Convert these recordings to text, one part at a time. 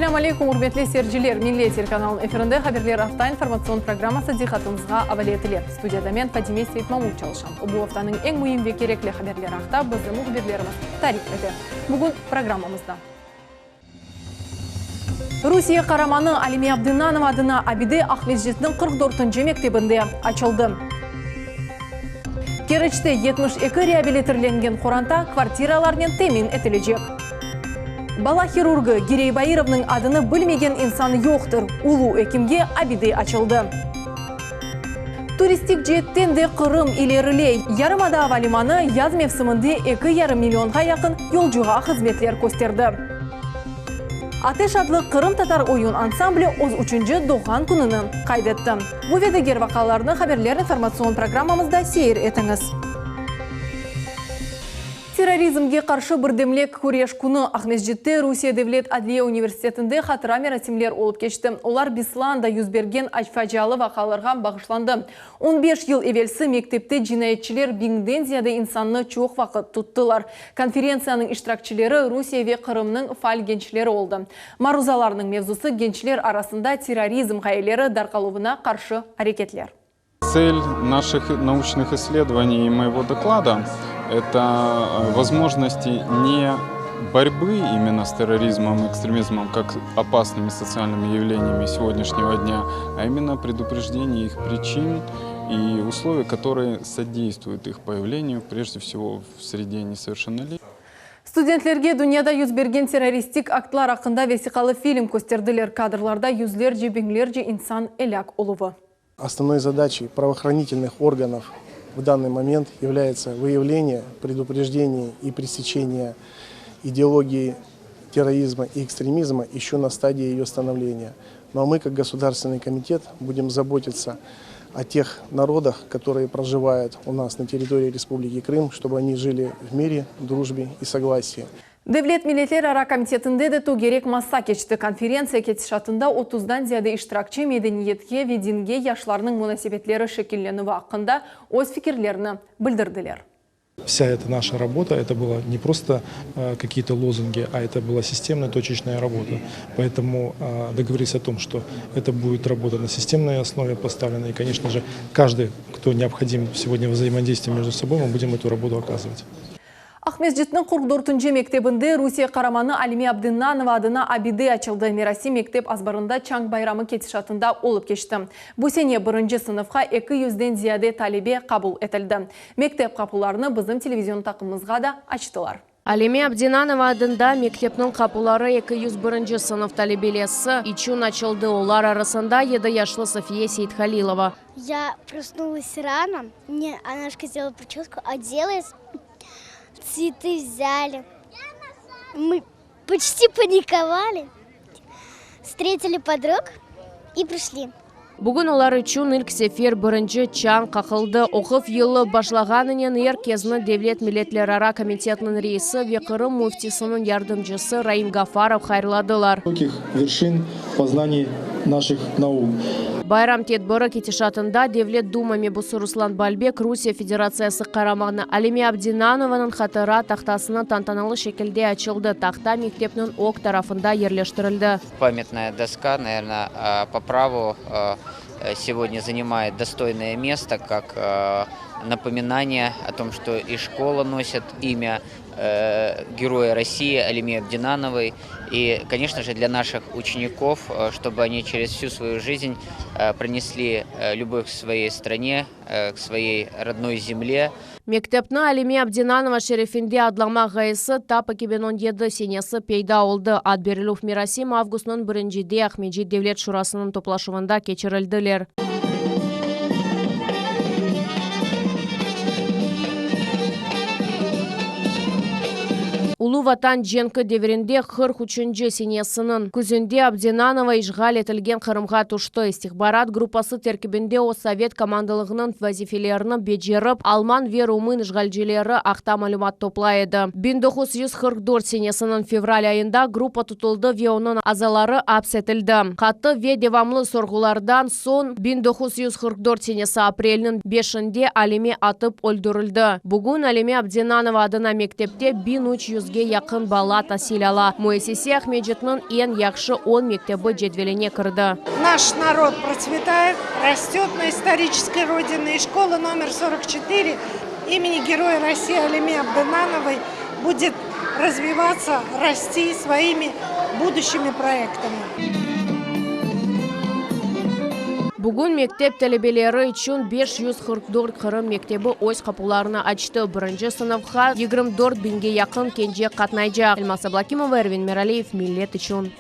Esselâmu aleykum, ürmetli seyirciler! Millet telekanalınıñ efirinde Haberler afta informatsion programması diqqatıñızğa avale etile. Studiyada men, Fadime Seytmamut çalışam. Bu aftanıñ eñ müim ve kerekli haberleri aqta bizim mühbirlerimiz tarif ete. Bugün programmamızda. Rusiye qaramanı Alime Abdinanova adına abide Aqmescitniñ 44-nci mektebinde açıldı. Keriçte 72 reabilitirlengen qoranta kvartiralarnen temin etilecek. Bala hirurgı Girey Bairovnıñ adını bilmegen insan yoqtır, ulu ekimge abide açıldı. Turistik ceetten de Qırım ileriley. Yarımada ava limanı yaz mevsiminde eki yarım millionğa yaqın yolcuğa hızmetler kösterdi. Ateş adlı qırımtatar oyun ansambli öz üçünci doğğan kününi qayd etti. Bu ve diger vaqalarnı Haberler informatsion programmamızda seyir etiñiz. Terrorizmge qarşı birdemlik küreş künü Aqmescitte Rusiye Devlet adliye universitetinde hatıra merasimler olıp keçti. Olar Beslanda yüz bergen facialı vaqialarğa bağışlandı. On beş yıl evelsi mektepte cinayetçiler biñden ziyade insannı çoq vaqıt tuttılar. Konferentsiyanıñ iştirakçileri Rusiye ve Qırımnıñ faal gençleri oldı. Maruzalarnıñ mevzusı gençler arasında terrorizm ğayeleri darqaluvına qarşı areketler. Цель наших научных исследований и моего доклада – это возможности не борьбы именно с терроризмом и экстремизмом как опасными социальными явлениями сегодняшнего дня, а именно предупреждение их причин и условий, которые содействуют их появлению, прежде всего в среде несовершеннолетних. Studentlerge dünyada yüz bergen terroristik aktlar aqqında vesiqalı film kösterdiler. Kadrlarda yüzlerce, biñlerce insan elâk oluvı. Основной задачей правоохранительных органов в данный момент является выявление, предупреждение и пресечение идеологии терроризма и экстремизма еще на стадии ее становления. Ну а мы, как Государственный комитет, будем заботиться о тех народах, которые проживают у нас на территории Республики Крым, чтобы они жили в мире, дружбе и согласии. Devlet milletlerara komitetinde de tögerek masa keçti. Konferentsiya ketişatında otuzdan ziyade iştirakçi medeniyetke ve dinge yaşlarnıñ munasebetleri şekillenüvi aqqında öz fikirlerini bildirdiler. Vsâ eta naşa rabota, eto byla ne prosto kakiye-to lozungi, a eto byla sistemnaya toçeçnaya rabota. Poetomu dogovorilись o tom, çto eto budet rabota na sistemnoy osnove postavlena i, koneçno je, každyy, kto neobhodim segodnâ vzaimodeystviye mejdu soboy, mı budem etu rabotu okazıvat. Aqmescitniñ 44-nci mektebinde Rusiye qaramanı Alime Abdennanova adına abide açıldı. Merasim mektep azbarında çañ bayramı ketişatında olıp keçti. Bu sene birinci sınıfqa eki yüzden ziyade talebe qabul etildi. Mektep qapularını bizim televizion taqımımızğa da açtılar. Alime Abdennanova adında mektepniñ qapuları 201-nci sınıf talebelesi içün açıldı, olar arasında yedi yaşlı Safiye Seythalilova. Ya prosнулась рано, мне Анашка сделала прическу, оделась. Цветы взяли. Мы почти паниковали. Встретили подруг и пришли. Bugün olar içün ilk sefer birinci çañ qaqıldı. Oquv yılı başlağanınen er kezni Devlet milletlerara komitetiniñ reisi ve Qırım müftisiniñ yardımcısı Raim Gafarov hayırladılar. Vısokih verşin poznaniy naşih nauk. Bayram tedbiri ketişatında Devlet Duma mebusı Ruslan Balbek Rusiye Federatsiyası Qaramanı Alime Abdinanovanıñ hatıra tahtasını tantanalı şekilde açıldı. Tahta mektepniñ ög tarafında yerleştirildi. Pamyatnaya doska, naverno, po pravu segodnâ zanimaet dostoynoye mesto, kak napominaniye o tom, çto i şkola nosit imâ Geroya Rossii Alime Abdinanovoy i, koneçno je, dlâ naşih uçenikov, çtoby oni çerez vsü svoyu jizn prinesli lübov k svoyey strane, k svoyey rodnoy zemle. Mektepni Alime Abdinanova şerefinde adlamaq ğayesi tap 2017 senesi peyda oldı. Ad berilüv merasim avgustnıñ birincide Aqmecit Devlet Şurasınıñ toplaşuvında keçirildiler. Ulu Vatan cenki devirinde 43-nci senesiniñ küzünde Abdinanova işğal etilgen Qırımğa tüşti. İstihbarat gruppası terkibinde o sovet komandalığınıñ vazifelerini becerip, alman ve rumın işğalcileri aqta malümat toplay edi. 1944 senesiniñ fevral ayında gruppa tutuldı ve onıñ azaları aps etildi. Qattı ve devamlı sorğulardan soñ 1944 senesi aprelniñ beşinde Alime atıp öldürildi. Bugün Alime Abdinanova adına mektepte 1300-ge. yaqın bala tasil ala. Müessise Aqmescitniñ eñ yahşı on mektebi cedveline kirdi. Naş narod protsvetayet, rastet na istoriçeskoy rodine, i şkola nomer 44 imeni Geroya Rossiyi Alime Abdenanovay budet razvivatsya, rasti svoimi buduşçimi proyektami. Bugün mektep talebeleri içün 544 Qırım mektebi öz qapularını açtı. Birinci sınıfqa 24 biñge yaqın kence qatnaycaq. Elmaz Ablâkimova, Ervin Meraliyev, Millet içün.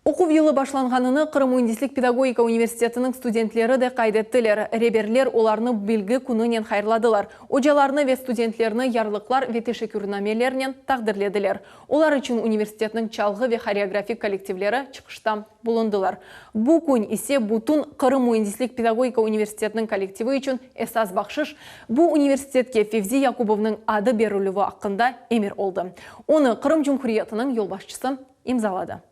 Oquv yılı başlanğanını Qırım müendislik-pedagogika universitetiniñ studentleri de qayd ettiler. Reberler olarnı Bilgi kününen hayırladılar. Ocalarnı ve studentlerni yarlıqlar ve teşekkürnamelernen taqdirlediler. Olar içün universitetniñ çalğı ve horeografik kollektivleri çıqışta bulundılar. Bu kün ise bütün Qırım müendislik-pedagogika universitetiniñ kollektivi içün esas bahşış, bu universitetke Fevzi Yakubovnıñ adı berilüvi aqqında emir oldı. Onı Qırım Cumhuriyetiniñ yolbaşçısı imzaladı.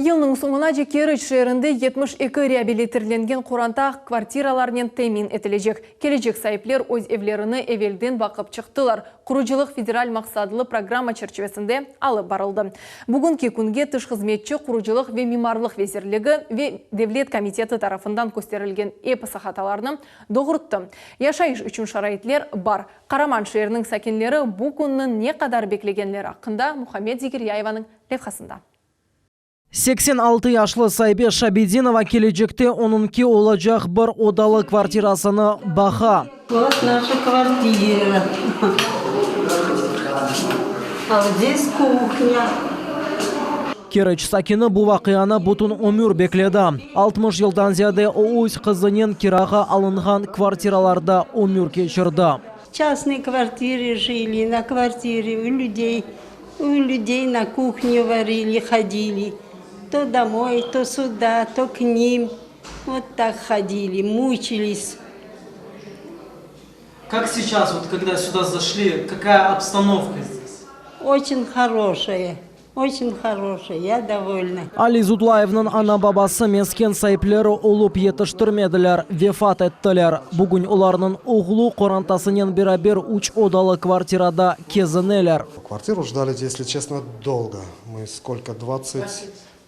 Yılnıñ soñunace Keriç şeerinde 72 reabilitirlengen qoranta kvartiralarnen temin etilecek. Kelecek saipler öz evlerini evelden baqıp çıqtılar. Qurucılıq federal maqsadlı programma çerçivesinde alıp barıldı. Bugünki künge tış hızmetçi, qurucılıq ve mimarlıq vezirligi ve devlet komiteti tarafından kösterilgen episi hatalarnı doğurttı. Yaşayış içün şaraitler bar. Qaraman şeeriniñ sakinleri bu künni ne qadar beklegenleri aqqında Muhammed Zekiryayevanıñ levhasında. 86 yaşlı Saybe Şabedinova kelecekte onıñki olacaq bir odalı kvartirasını baqa. Vot naşa kvartira. A zdes kuhnya. Keriç sakini bu vaqianı bütün ömür bekledi. 60 yıldan ziyade o öz qızınen kirağa alınğan kvartiralarda ömür keçirdi. Çastnıy kvartire jili, na kvartire u lüdey, u lüdey na kuhnyu varili, hodili, to domoy, to suda, to k nim, vot tak hodili, muçilis. Kak seyças, vot kogda süda zaşli, kakaya obstanovka zdes? Oçin horoşaya. Oçün horoşaya, ya dovolna. Ali Zudlayevniñ ana-babası mesken saipleri olıp yetiştirmediler, vefat ettiler. Bugün olarnıñ oğlu qorantasınen beraber üç odalı kvartirada kezineler. Kvartiru ždali, esli çestno, dolgo. Mı skolko, dvadtsat,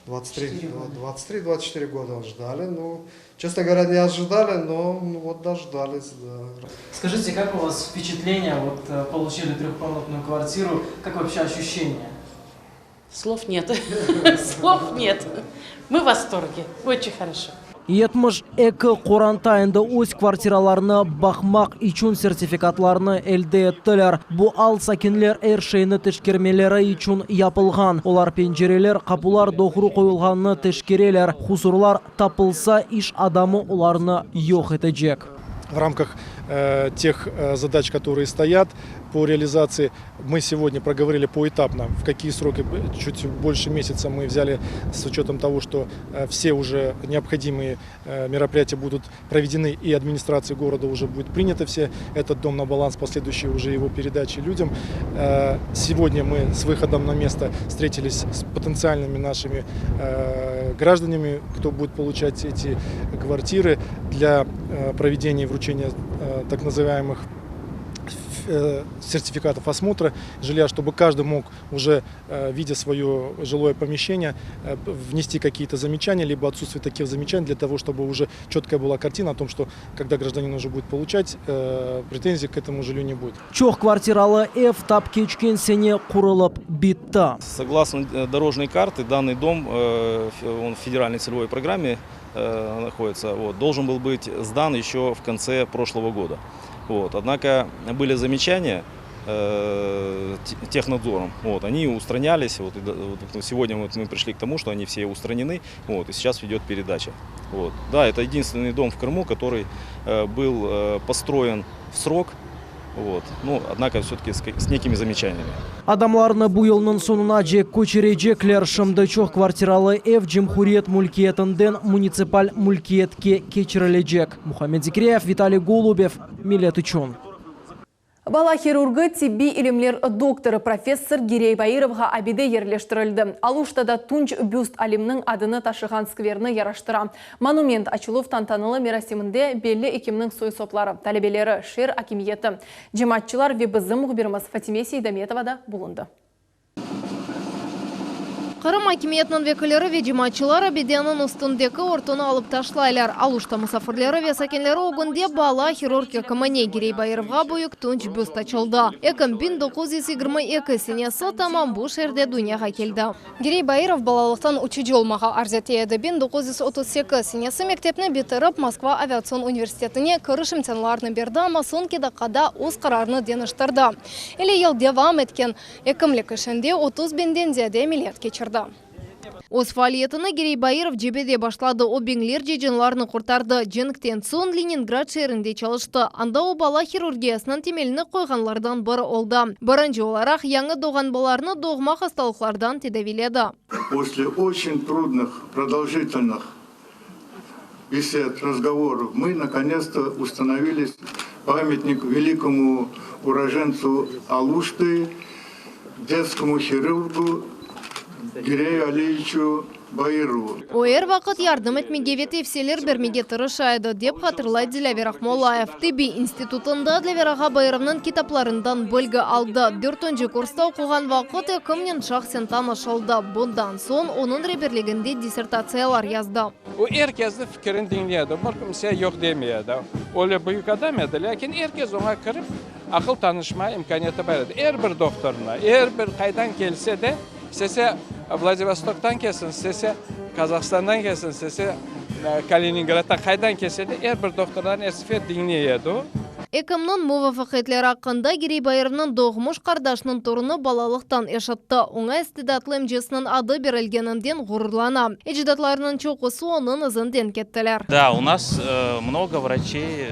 23, 23, 24 года ждали. Ну, честно говоря, не ожидали, но ну, вот дождались, да. Скажите, как у вас впечатление, вот э, получили трехкомнатную квартиру, как вообще ощущения? Слов нет. Слов нет. Мы в восторге. Очень хорошо. 72 qoranta endi öz kvartiralarını baqmaq içün sertifikatlarnı elde ettiler. Bu al sakinler er şeyni teşkermeleri içün yapılğan. Olar pencereler, qapular doğru qoyulğanını teşkereler. Husurlar tapılsa, iş adamı olarnı yoq etecek. В рамках э, тех э, задач, которые стоят по реализации, мы сегодня проговорили поэтапно, в какие сроки, чуть больше месяца мы взяли с учетом того, что э, все уже необходимые э, мероприятия будут проведены и администрацией города уже будет принято все этот дом на баланс, последующие уже его передачи людям. Э, сегодня мы с выходом на место встретились с потенциальными нашими гражданами, кто будет получать эти квартиры для проведения и вручения так называемых Э, сертификатов осмотра жилья, чтобы каждый мог уже, э, видя свое жилое помещение, э, внести какие-то замечания, либо отсутствие таких замечаний, для того, чтобы уже четкая была картина о том, что когда гражданин уже будет получать, претензий к этому жилью не будет. Çoq kvartiralı ev tap keçken sene qurulıp bitti. Согласно дорожной карты, данный дом, он в федеральной целевой программе находится, вот, должен был быть сдан еще в конце прошлого года. Вот. Однако были замечания э, технадзором, вот, они устранялись. Вот, и, вот, сегодня вот мы пришли к тому, что они все устранены, вот, и сейчас идет передача. Вот. Да, это единственный дом в Крыму, который э, был э, построен в срок, вот. Ну, однако все-таки с, с некими замечаниями. Adamlarnı bu yılnıñ soñunace köçürecekler. Şimdi çoq kvartiralı ev cumhuriyet mülkiyetinden munitsipal mülkiyetke keçirilecek. Muhammed Zikriyev, Vitaliy Golubev, Millet içün. Bala hirurgı, tibbiy ilimler doktorı, professor Girey Bairovğa abide yerleştirildi. Aluştada tunç büst alimniñ adını taşığan skverni yaraştıra. Monument açıluv tantanalı merasiminde belli ekimniñ soy-sopları, talebeleri, şeer akimiyeti, cemaatçılar ve bizim mühbirimiz Fatime Seydametova da bulundı. Qırım akimiyetiniñ vekilleri ve cemaatçılar abideniñ üstündeki örtüni alıp taşlaylar. Aluşta musafirleri ve sakinleri ögünde bala hirurg ekimine Girey Bairovğa büyük tunç büst açıldı. Ekim 1922 senesi tamam bu şeerde dünyağa keldi. Girey Bairov balalıqtan uçucı olmağa arz ete edi. 1938 senesi mektepni bitirip, Moskva aviatsion universitetine kiriş imtianlarını berdi, amma soñki daqqada öz qararını deñiştirdi. 50 yıl devam etken Ekimlik işinde 30 biñden ziyade ameliyat keçirdi. Öz faaliyetini Girey Bairov cebede başladı, o biñlerce canlarnı qurtardı. Cenkten soñ Leningrad şeerinde çalıştı, anda o bala hirurgiyasınıñ temelini qoyğanlardan biri oldı. Birinci olaraq yañı doğğan balalarnı doğma hastalıqlardan tedaviyledi. После очень трудных, продолжительных бесед, разговоров, мы, наконец-то, установили памятник великому уроженцу Алушты, детскому хирургу Гирею Алиевичу Баирову. O er vaqıt yardım etmege ve tevsiyeler bermege tırışa edi, dep hatırlay Dilâver Aqmollayev. Tibbiy institutında Dilâver ağa Bairovnıñ kitaplarından bilgi aldı. Dörtünci kursta oquğan vaqıt ekimnen şahsen tanış oldı. Bundan soñ onıñ reberliginde dissertatsiyalar yazdı. O er kesniñ fikirini diñley edi, bir kimse yoq demey edi. Öyle büyük adam edi, lâkin er kes oña kirip aqıl tanışma imkâniyeti bar edi. Er bir doktorına, er bir qaydan kelse de, istese Vladivostoktan kelsin, istese Kazahstandan kelsin, istese Kaliningraddan, qaydan kelse de, er bir doktorlarnı er sefer diñley edi o. Ekimniñ muvafaqiyetleri aqqında Girey Bairovnıñ doğmuş qardaşınıñ torunı balalıqtan eşitti. Oña istidatlı emcesiniñ adı berilgeninden ğururlana. Ecdatlarınıñ çoqusı onıñ izinden kettiler. Da, u nas mnogo vraçey,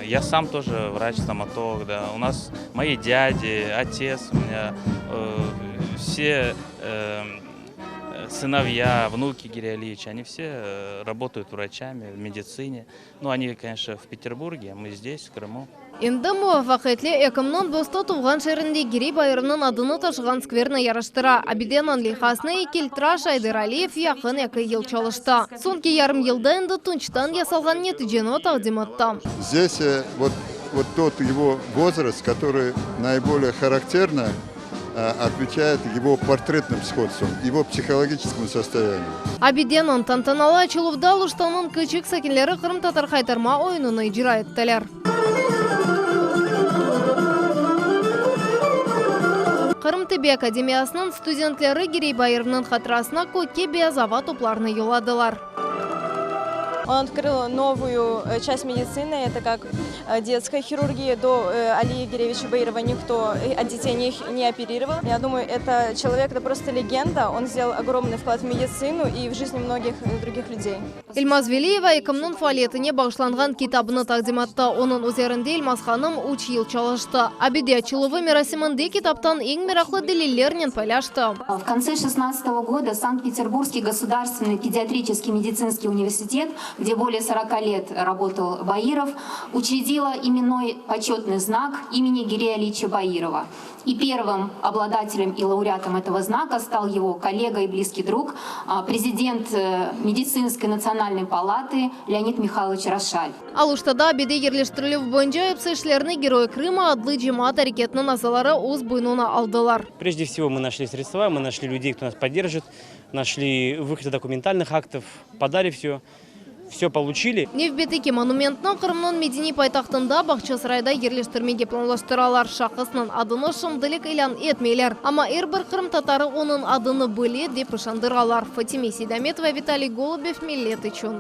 ya sam тоже vraç-stomatolog, da, u nas moi dâdi, otец u menya, vse sınovya, vnuki Gireya Aliyeviça, oni vse rabotayut vraçami v meditsine. Nu, oni, koneçno, v Peterburge, mı zdes, v Krımu. Endi muvafaqiyetli ekimniñ dostu tuvğan şeerinde Girey Bairovnıñ adını taşığan skverni yaraştıra. Abideniñ leyhasına eykeltıraş Ayder Aliyev yaqın eki yıl çalıştı. Soñki yarım yılda endi tunçtan yasalğan neticeni taqdim etti. Zdes vot vot tot ego vozrast, kotorıy naibolее harakterno otveçaet ego portretnım shodstvom, ego psihologiçeskomu sostoyaniyu. Abideniñ tantanalı açıluvda Aluştanıñ kiçik sakinleri qırımtatar haytarma oyunını icra ettiler. Qırım tibbiy akademiyasınıñ studentleri Girey Bairovnıñ hatırasına kökke beyaz ava toplarını yolladılar. On otkrıl novuyu çast meditsiny, eto kak detskaya hirurgiya, do Aliya Gireyeviça Bairova nikto detey ne operirovat. Ya dumayu, eto çelovek, eto prosto legenda, on sdelal ogromnyy vklad v meditsinu i v jizni mnogih drugih lyudey. Elmaz Veliyeva ekimniñ faaliyetine bağışlanğan kitabını taqdim etti. Onıñ üzerinde Elmaz hanım üç yıl çalıştı. Abide açıluvı merasiminde kitaptan eñ meraqlı delillernen paylaştı. V kontse şestnadtsatogo goda Sankt-Peterburgskiy gosudarstvennyy pediatriçeskiy meditsinskiy universitet, gde bolee soroka let rabotал Bairov, uçredila imennoy poçetnyy znak imeni Gireya Aliça Bairova. И первым обладателем и лауреатом этого знака стал его коллега и близкий друг, президент Медицинской национальной палаты Леонид Михайлович Рошаль. Aluştada abide yerleştirilüvi boyunca episi işlerni Geroy Krıma adlı cemaat areketiniñ azaları öz boynuna aldılar. Прежде всего мы нашли средства, мы нашли людей, кто нас поддержит, нашли выход документальных актов, подали все. Vse poluçili. Nevbetteki monumentni Qırımnıñ medeniy paytahtında, Bağçasarayda yerleştirmege planlaştıralar. Şahısnıñ adını şimdilik ilân etmeyler, amma er bir qırımtatarı onıñ adını bile, dep işandıralar. Fatime Seydametova, Vitaliy Golubev, Millet içün.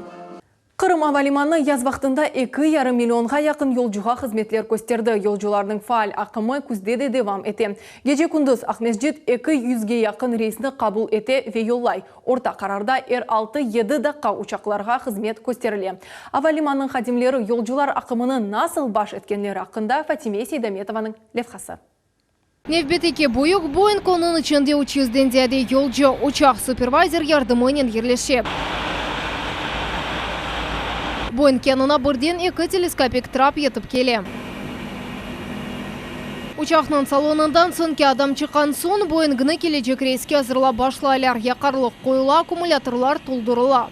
Qırım ava limanı yaz vaqtında 2,5 millionğa yaqın yolcuğa hızmetler kösterdi. Yolcularnıñ faal aqımı küzde de devam ete. Gece-kündüz Aqmescit eki yüzge yaqın reysni qabul ete ve yollay. Orta qararda er altı-yedi daqqa uçaqlarğa hızmet kösterile. Ava limanınıñ hadimleri yolcular aqımını nasıl baş etkenleri aqqında Fatime Seydametovanıñ levhası. Nevbetteki büyük Boeing onıñ içinde üç yüzden ziyade yolcu, uçaq supervayzer yardımınen yerleşe. Boeing yanına birden eki teleskopik trap yetip kele. Uçaqnıñ salonından soñki adam çıqqan soñ, Boeingni kelecek reyske azırlap başlaylar, yaqarlıq qoyula, akkumulâtorlar toldurıla.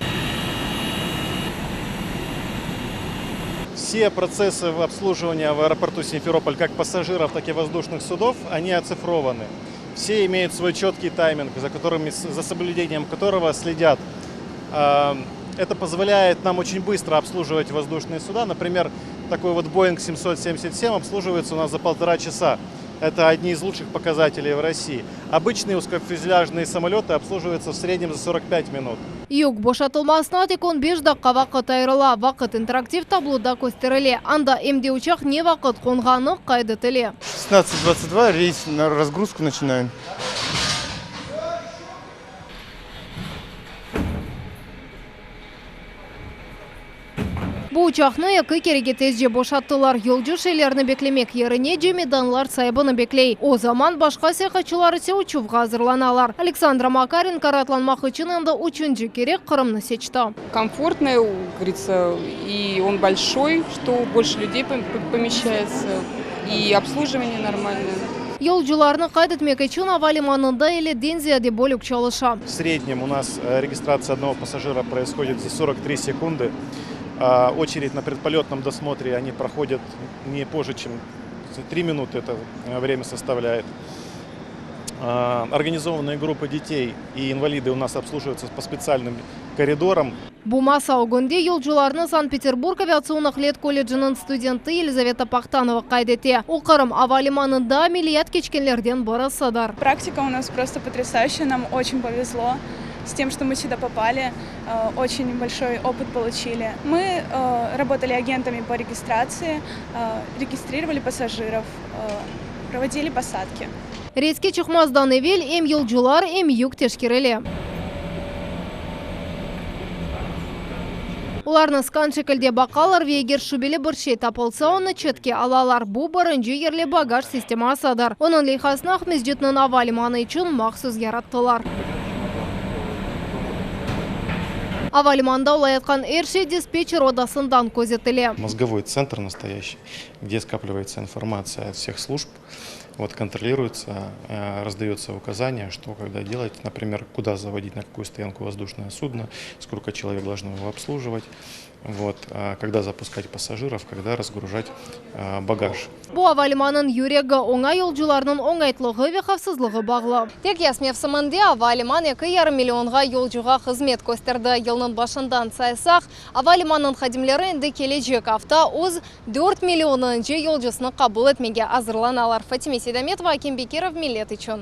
Все процессы обслуживания в аэропорту Симферополь как пассажиров, так и воздушных судов, они оцифрованы. Все имеют свой четкий тайминг, за, которыми, за соблюдением которого следят. Это позволяет нам очень быстро обслуживать воздушные суда. Например, такой вот Boeing 777 обслуживается у нас за полтора часа. Это одни из лучших показателей в России. Обычные узкофюзеляжные самолеты обслуживаются в среднем за 45 минут. Yük boşatılmasına tek 15 daqqa vaqıt ayırıla. Vaqıt interaktiv tabloda kösterile. Anda em de uçaq ne vaqıt qonğanı qayd etile. 16.22 рейс на разгрузку начинаем. Bu uçaqnı eki kerege tezce boşattılar. Yolcu şeylerni beklemek yerine cemidanlar saibini bekley. O zaman başqa seyahatçılar ise uçuvğa azırlanalar. Aleksandra Makarenko raatlanmaq içün endi üçünci kere Qırımnı seçti. Комфортно, как говорится, и он большой, что больше людей помещается, и обслуживание нормальное. Yolcularnı qayd etmek içün ava limanında 50-den ziyade bölük çalışa. В среднем у нас регистрация одного пассажира происходит за 43 секунды. Очередь на предполетном досмотре они проходят не позже, чем 3 минуты это время составляет. Организованные группы детей и инвалиды у нас обслуживаются по специальным коридорам. Bu masa ögünde yolcularnı Sankt-Peterburg aviatsion naqliyat kolleciniñ studenti Yelizaveta Pahtanova qayd ete. O, Qırım ava limanında ameliyat keçkenlerden birisidir. Практика у нас просто потрясающая, нам очень повезло с тем, что мы сюда попали, очень большой опыт получили. Мы работали агентами по регистрации, регистрировали пассажиров, проводили посадки. Reyske çıqmazdan evel em yolcular, em yük teşkerile. Olarnı skan şekilde baqalar ve eger şübeli bir şey tapılsa, onı çetke alalar. Bu birinci yerli bagaj sistemasıdır. Onıñ leyhasını Aqmescitniñ ava limanı içün mahsus yarattılar. Ava limanında olayatqan er şey dispetçer odasından közetile. Мозговой центр настоящий, где скапливается информация от всех служб. Вот контролируется, раздается указание, что когда делать, например, куда заводить, на какую стоянку воздушное судно, сколько человек должно его обслуживать, вот, когда запускать пассажиров, когда разгружать багаж. Bu ava limanınıñ yüregi, oña yolcularnıñ oñaytlığı ve havfsızlığı bağlı. Tek yaz mevsiminde ava limanı 2,5 millionğa yolcuğa hızmet kösterdi. Yılnıñ başından saysaq, ava limanınıñ hadimleri endi kelecek afta öz 4 millionıncı yolcusını qabul etmege azırlanalar. Fatime Seydametova, Akim Bekirov, Millet içün.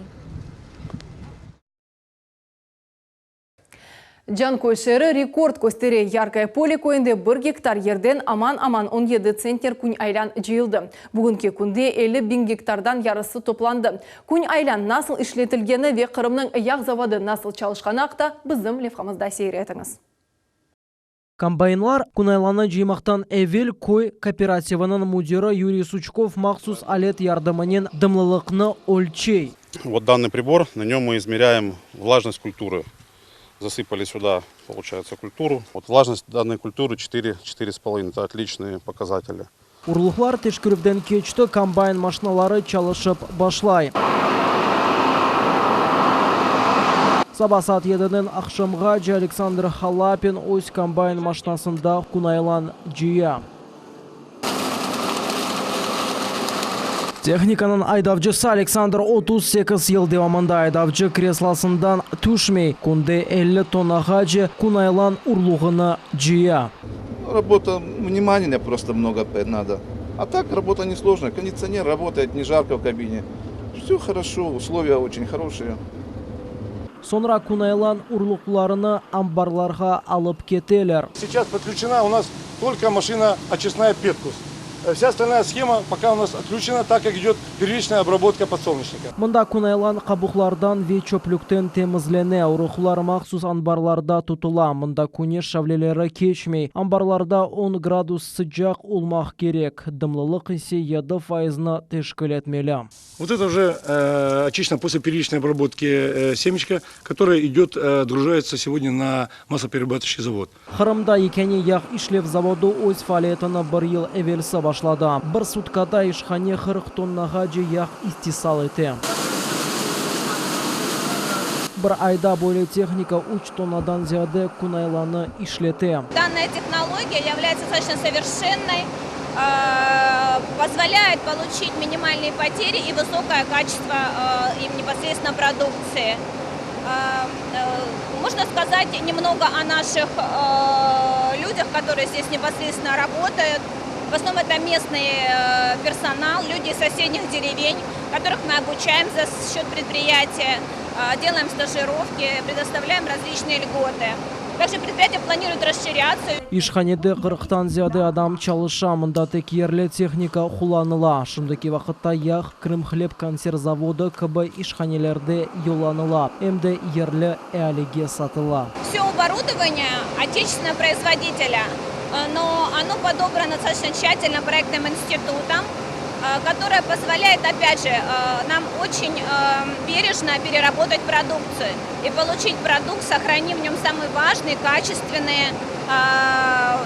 Canköy şeeri rekord köstere. Yarkoye Pole köyünde bir gektar yerden aman-aman 17 tsentner künaylan cıyıldı. Bugünki künde 50 biñ gektardan yarısı toplandı. Künaylan nasıl işletilgeni ve Qırımnıñ yağ zavodı nasıl çalışqanı aqta bizim levhamızda seyir etiñiz. Kombaynlar künaylanı cıymaqtan evel köy kooperativiniñ müdiri Yuriy Suçkov mahsus alet yardımınen dımlılıqnı ölçey. Вот данный прибор, на нем мы измеряем влажность культуры. Засыпали сюда, получается, культуру. Вот влажность данной культуры 4, 4,5. Это отличные показатели. Urluqlar teşkerüvden keçti, kombayn maşinaları çalışıp başlay. Saba saat yediden aqşamğace Aleksandr Halapin öz kombayn maşinasında künaylan cıya. Tehnikanıñ aydavcısı Aleksandr 38 yıl devamında aydavcı kreslosından tüşmey, künde 50 tonnağace künaylan urluğını cıya. Работа, внимания просто много надо. А так работа несложная. Кондиционер работает, не жарко в кабине. Все хорошо, условия очень хорошие. Soñra künaylan urluqlarını anbarlarğa alıp keteler. Сейчас подключена у нас только машина очистная Петкус. Вся остальная схема пока у нас отключена, так как идет первичная обработка подсолнечника. Mında künaylan qabuqlardan ve çöplükten temizlene, urluqlar mahsus anbarlarda tutula. Mında küneş şavleleri keçmey. Anbarlarda 10 gradus sıcaq olmaq kerek, dımlılıq ise 7 fayıznı teşkil etmeli. Вот это уже э, очищена после первичной обработки э, семечка, которая идет, э, отгружается сегодня на маслоперерабатывающий завод. Qırımda yekâne yağ işlev zavodı öz faaliyetini bir yıl evelsi başladı. Bir sutkada işhane 40 tonnağace yağ istisal ete. Bir ayda böyle tehnika 3 tonnadan ziyade künaylanı işlete. Данная технология является достаточно совершенной. Позволяет получить минимальные потери и высокое качество им непосредственно продукции. Можно сказать немного о наших людях, которые здесь непосредственно работают. В основном это местный персонал, люди из соседних деревень, которых мы обучаем за счет предприятия, делаем стажировки, предоставляем различные льготы. Также предприятие планирует расширяться. İşhanede qırqtan ziyade adam çalışa, mında tek yerli tehnika qullanıla. Şimdiki vaqıtta yağ Krımhlebkonserv zavodı kibi işhanelerde yollanıla, em de yerli ealige satıla. Все оборудование отечественного производителя, но оно подобрано достаточно тщательно проектным институтом, которое позволяет, опять же, нам очень бережно переработать продукцию и получить продукт, сохранив в нем самые важные, качественные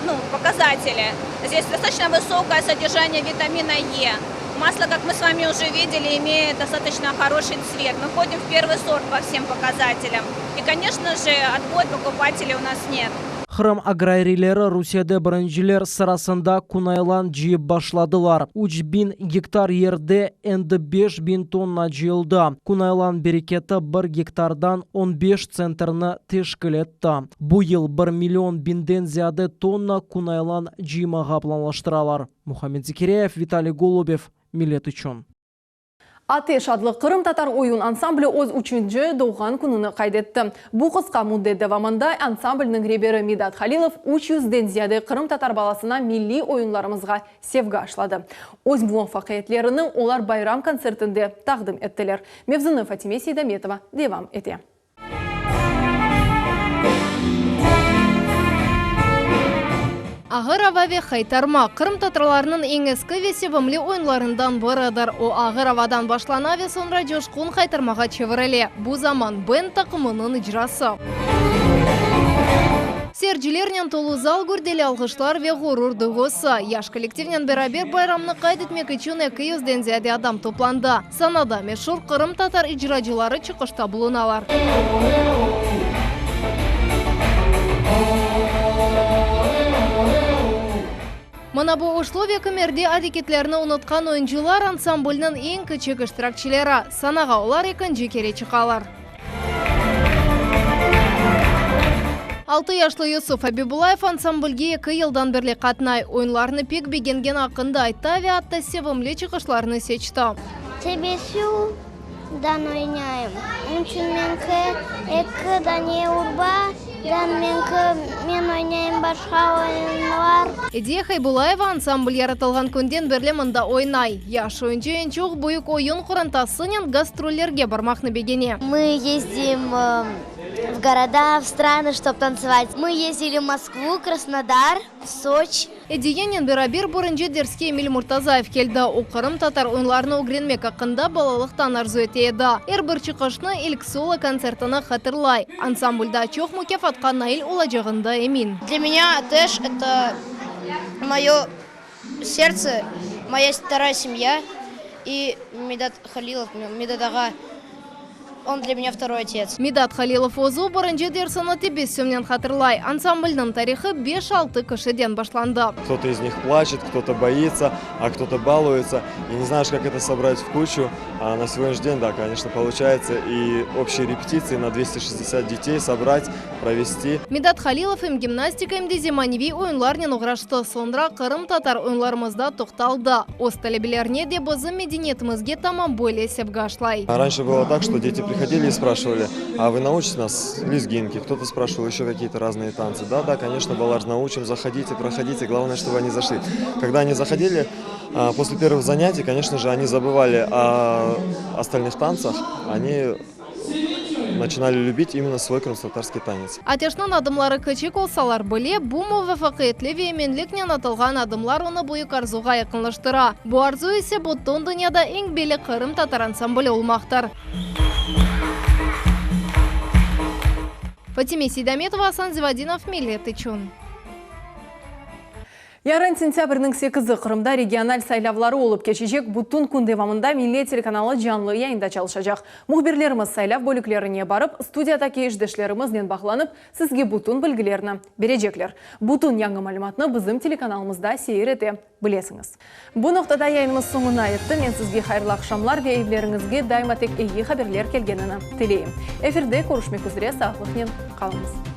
ну, показатели. Здесь достаточно высокое содержание витамина Е. Масло, как мы с вами уже видели, имеет достаточно хороший цвет. Мы входим в первый сорт по всем показателям. И, конечно же, отбой покупателей у нас нет. Qırım agrariyleri Rusiyede birinciler sırasında künaylan cıyıp başladılar. 3000 gektar yerde endi 5000 tonna cıyıldı. Künaylan bereketi bir gektardan 15 tsentnerni teşkil etti. Bu yıl bir million biñden ziyade tonna künaylan cıymağa planlaştıralar. Muhammed Zekiryayev, Vitaliy Golubev, Millet içün. Ateş adlı qırımtatar oyun ansambli öz üçünci doğğan kününi qayd etti. Bu qısqa müddet devamında ansamblniñ reberi Midat Halilov 300-den ziyade qırımtatar balasına milliy oyunlarımızğa sevgi aşladı. Öz muvafaqiyetlerini olar bayram kontsertinde taqdim ettiler. Mevzunı Fatime Seydametova devam ete. Ağır ava ve haytarma, qırımtatarlarnıñ eñ eski ve sevimli oyunlarından biridir. O, ağır avadan başlana ve soñra coşqun haytarmağa çevirile. Bu zaman bend taqımınıñ icrası. Seyircilernen tolu zal gürdeli alğışlar ve ğurur duyğusı. Yaş kollektivnen beraber bayramnı qayd etmek içün eki yüzden ziyade adam toplandı. Sanada meşur qırımtatar icracıları çıqışta bulunalar. Mına bu uşlu ve kimerde areketlerini unutqan oyuncılar ansamblniñ eñ kiçik iştirakçileri. Sanağa olar ekinci kere çıqalar. Altı yaşlı Yusuf Abibullayev ansamblge eki yıldan berli qatnay. Oyunlarnı pek begengeni aqqında ayta ve atta sevimli çıqışlarını seçti. Tebessümdan oynayım. Onıñ içün menki eki dane urba, dan menki men oynayım başqa oyunlar. Ediye Haybullayeva ansambl yaratılğan künden berli mında oynay. Yaş oyuncı eñ çoq büyük oyun qorantasınen gastrollerge barmaqnı begene. Мы ездим в города, в страны, чтоб танцевать. Мы ездили в Москву, Краснодар, Сочи. Ediyenen beraber birinci derske Emil Murtazayev keldi. O, qırımtatar oyunlarını ögrenmek aqqında balalıqtan arzu ete edi. Er bir çıqışnı, ilk solo kontsertini hatırlay. Ansambl daa çoq mukâfatqa nail olacağında emin. Для меня Ateş, это мое Сердце, моя вторая семья и Midat Halilov, Midat ağa, он для меня второй отец. Midat Halilov özü birinci dersini tebessümnen hatırlay. Ansamblniñ tarihı beş-altı kişiden başlandı. Кто-то из них плачет, кто-то боится, а кто-то балуется. И не знаешь, как это собрать в кучу. А на сегодняшний день, да, конечно, получается и общие репетиции на 260 детей собрать, провести. Midat Halilov em gimnastika, em de zemaneviy oyunlarnen oğraştı, soñra qırımtatar oyunlarımızda toqtaldı. Öz talebelerine de bizim medeniyetimizge tamam böyle sevgi aşlay. Раньше было так, что дети приходили и спрашивали, а вы научите нас лезгинки? Кто-то спрашивал еще какие-то разные танцы. Да, да, конечно, balalar, научим, заходите, проходите, главное, чтобы они зашли. Когда они заходили, после первых занятий, конечно же, они забывали о остальных танцах, они начинали любить именно свой крымско-татарский танец. Ateşniñ adımları kiçik olsalar bile, bu muvafaqiyetli ve eminliknen atılğan adımlar onı büyük arzuğa yaqınlaştıra. Bu arzu ise bütün dünyada eñ belli qırımtatar ansambli olmaqtır. Fatime Seydametova, Asan Zivadinov, Millet içün. Yarın sentâbrniñ sekizi Qırımda regional saylavları olıp keçecek. Bütün kün devamında Millet telekanalı canlı yayında çalışacaq. Mühbirlerimiz saylav bölüklerine barıp, studiyadaki işdeşlerimiznen bağlanıp, sizge bütün bilgilerni berecekler. Bütün yañı malümatnı bizim telekanalımızda seyir ete bilesiñiz. Bu noqtada yayınımız soñuna yetti. Men sizge hayırlı aqşamlar ve evleriñizge daima tek eyi haberler kelgenini tileyim. Efirde körüşmek üzre, sağlıqnen qalıñız.